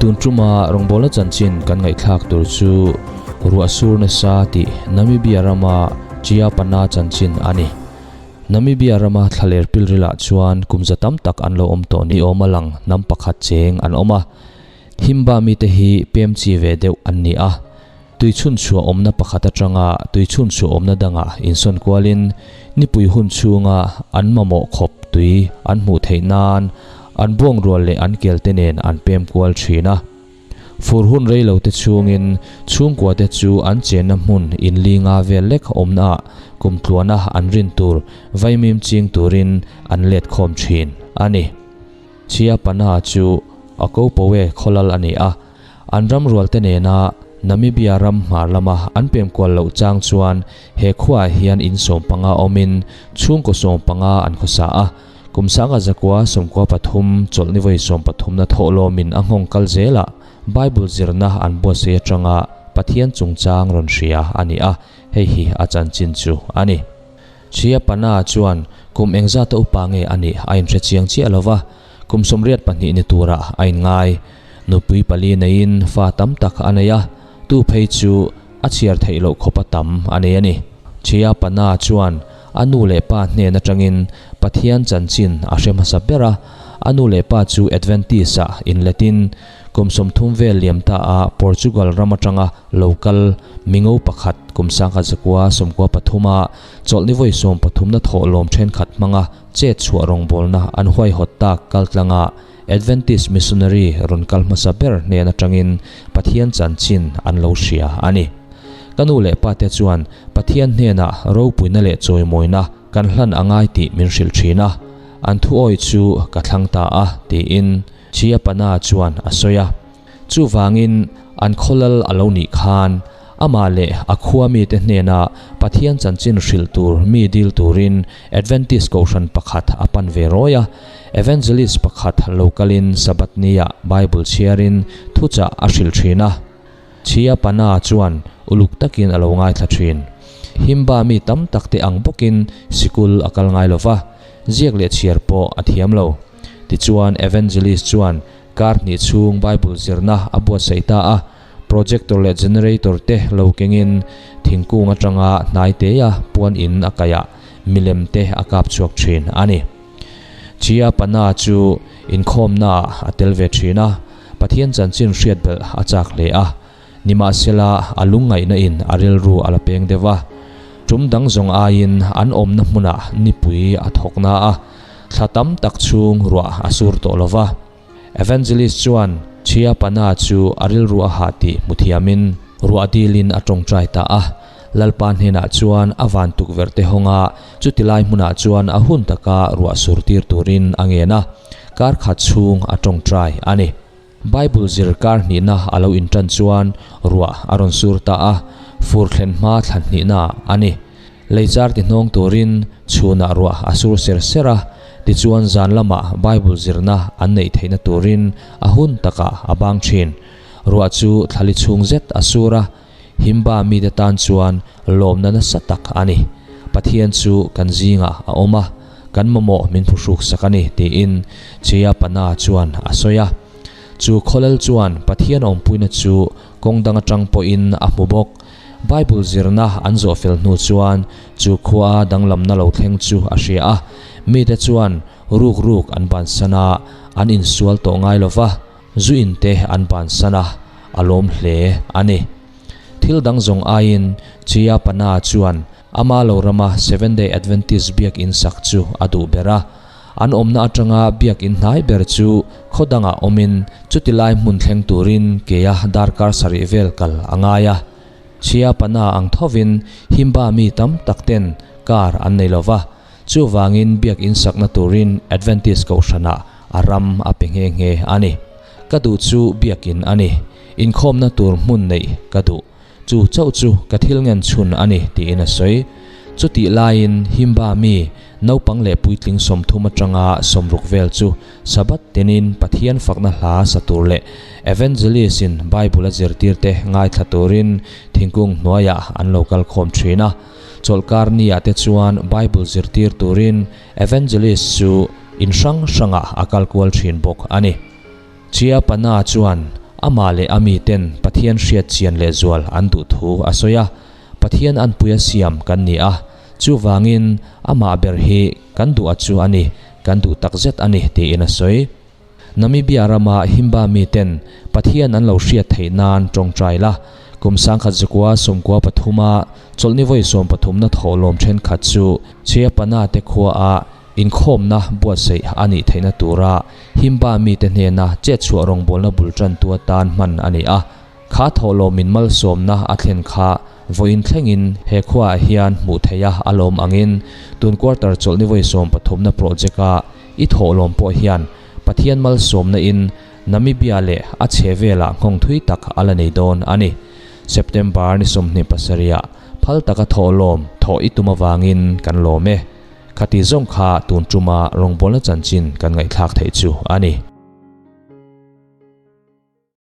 Tun tuma rawngbawlna chanchin kan ngaihthlak tur chu ruah sur nasa tih Namibia rama Chiapana chanchin a ni. Namibia rama thlaler pilrilah chuan kum za tam tak an lo awm tawh ni awm a lang hnam pakhat cheng an awm a. Himba mite hi pem chi ve deuh an ni a. Tui chhunchhuah awmna pakhat atanga tui chhunchhuah awmna dangah insawn kualin nipui hun chhunga an mamawh khawp tui an hmuh theih nan an buangrual leh an kelte nen an pem kual thin a. Fur hun rei lo te chhungin chhungkua te chu an chenna hmun inlinga vel lek awmnaah kumtluana an rin tur vaimim ching turin an let khawm thin a ni. Chiapana chu a Kopoe khawlal a ni a. An ram rualte nena Namibia ram hmar lama an pem kual loh chang chuan he khuaah hian in sawmpanga awmin chhungkaw sawmpanga an khawsa a. Kum sanga zakua sawmkua pathum chawlhni vawi sawmpathumna thawhlawmin a nghawng kal zelah Bible zirna an buatsaih atanga Pathian chungchang rawn hria a ni a, hei hi a chanchin chu a ni. Chiapana chuan kum engzata upa nge a nih a inhre chiang chiah lo va. Kum 82 ni turah a inngai. Nupui pali neiin fa tam tak a nei a, tu phei chu a chhiar theih loh khawpa tam a nei a ni. Chiapana chuan a nu leh pa hnen atangin Pathian chanchin a hre hmasa ber a, a nu leh pa chu Adventist-ah inletin kum 30 vel liam ta a Portugal ram atanga lo kal mingo pakhat kum 1993 a chawlhni vawi 13 na thawhlawm thenkhat hmanga Chet chhuah rawngbawlna an huaihawt tak kaltlanga Adventist missionary rawn kal hmasa ber hnen atangin Pathian chanchin an lo hria a ni. Ka nu leh pate chuan Pathian hnenah ropuina leh chawimawina kan hlan a ngai tih min hrilh thin a, an thuawi chu ka thlang ta a, tiin Chiapana chuan a sawi a. Chuvangin an khawlal a lo nih khan amah leh a khua mite hnena Pathian chanchin hrilh tur mi dil turin Adventist kohhran pakhat a pan ve rawi a. Evangelist pakhat lo kalin Sabbath niah Bible chhiarin thuchah a hrilh thin a. Chiapana chuan uluk takin a lo ngaithla thin. Himba mi tam takte ang bawkin sikul a kal ngai lo va, ziak leh chhiar pawh a thiam lo. Tichuan Evangelist chuan Kar hnih chhung Bible zirna a buatsaih ta a, projector leh generator te lo kengin thingkung atanga hnai teia puan in a kaih ah milem te a kap chhuak thin a ni. Chiapana chu inkhawmna ah a tel ve thin a, Pathian chanchin hriat belh a chak hle a, nimahsela a lungngaihna in a rilru a la peng deuh a, tum dang zawng aiin an awmna hmunah nipui a thawk na a, Thla tam tak chhung ruah a sur tawh lo va. Evangelist chuan Chiapana chu a rilru a hah tih hmu thiamin ruah dilin a tawngtai ta a. Lalpa hnenah chuan a van tukverh te hawnga chuti lai hmunah chuan a hun taka ruah sur tir turin a ngen a, kar khat chhung a tawngtai a ni. Bible zir kar hnihna a lo intan chuan ruah a rawn sur ta a, fur thlen hma thla hnihna a ni. Leichar ti hnawng turin chhunah ruah a sur ser ser a, tichuan zan lamah Bible zirna an neih theihna turin a hun takah a bang thin. Ruah chu thlali chhung zet a sur a, Himba mite tan chuan lawmna nasa tak a ni. Pathian chu kan zingah a awm a, kan mamawh min phuhruk sak a ni, tiin Chiapana chuan a sawi a. Chu khawlel chuan Pathian awmpuina chu kawng dang atang pawhin a hmu bawk. Bible zirna an zawh fel hnu chuan chu khua danglamna lo thleng chu a hria a. Mite chuan ruk ruk an bansan a, an insual tawh ngai lo va, zu in te an bansan a, a lawm hle a ni. Thil dang zawng aiin Chiapana chuan ama lo rama Seventh-day Adventist biakinn sak chu a duh ber a. An awmna atanga biakinn hnai ber chu khaw dangah awmin chuti lai hmun thleng turin keia darkar sarih vel kal a ngai a. Chiapana ang thovin Himba mi tam tak ten car an nei lo va, chuvangin biakinn sakna turin Adventist kohhranah a ram a pe nghe nghe a ni. Ka duh chu biakinn a ni, inkhawmna tur hmun neih ka duh. Chu chauh chu ka thil ngen chhun a ni, tiin a sawi. Chutih laiin Himba mi, naupang leh puitling 30 atanga 60 vel chu Sabbath tinin Pathian fakna hla sa tur leh Evangelist-in Bible a zirtirte ngaithla turin thingkung hnuaiah an lo kal khawm thin a. Chawlhkar niah te chuan Bible zirtir turin Evangelist chu in hrang hrangah a kal kual thin bawk a ni. Chiapana chuan. Amah leh a miten Pathian hriat chian lehzual an duh thu a sawi a. Pathian anpuia siam kan ni a, chuvangin amah ber hi kan duh a chu a ni, kan duh takzet a ni tiin a sawi. Namibia rama Himba miten Pathian an lo hriat theih nan tawngtai la, kum 1943 a chawlhni vawi sawmpathumna thawhlawm thenkhat chu Chiapana te khuaah inkhawmna buatsaih a nih theihna tura Himba mite hnena chetchhuah rawngbawlna bul tantu atan hman a ni a. Kha thawhlawmin malsawmna a thlen kha vawiin thlengin he khuaah hian hmuh theih a a lawm angin tun quarter chawlhni vawi sawmpathumna project-a i thawhlawm pawh hian Pathian malsawmna in Namibia leh a chhe velah nghawng thui tak a la nei dawn a ni. September ni 27 ah phal taka thawhlawm thawh i tum avangin kan lawm e. Khati zawng kha tun tuma rawngbawlna chanchin kan ngaihthlak theih chu a ni.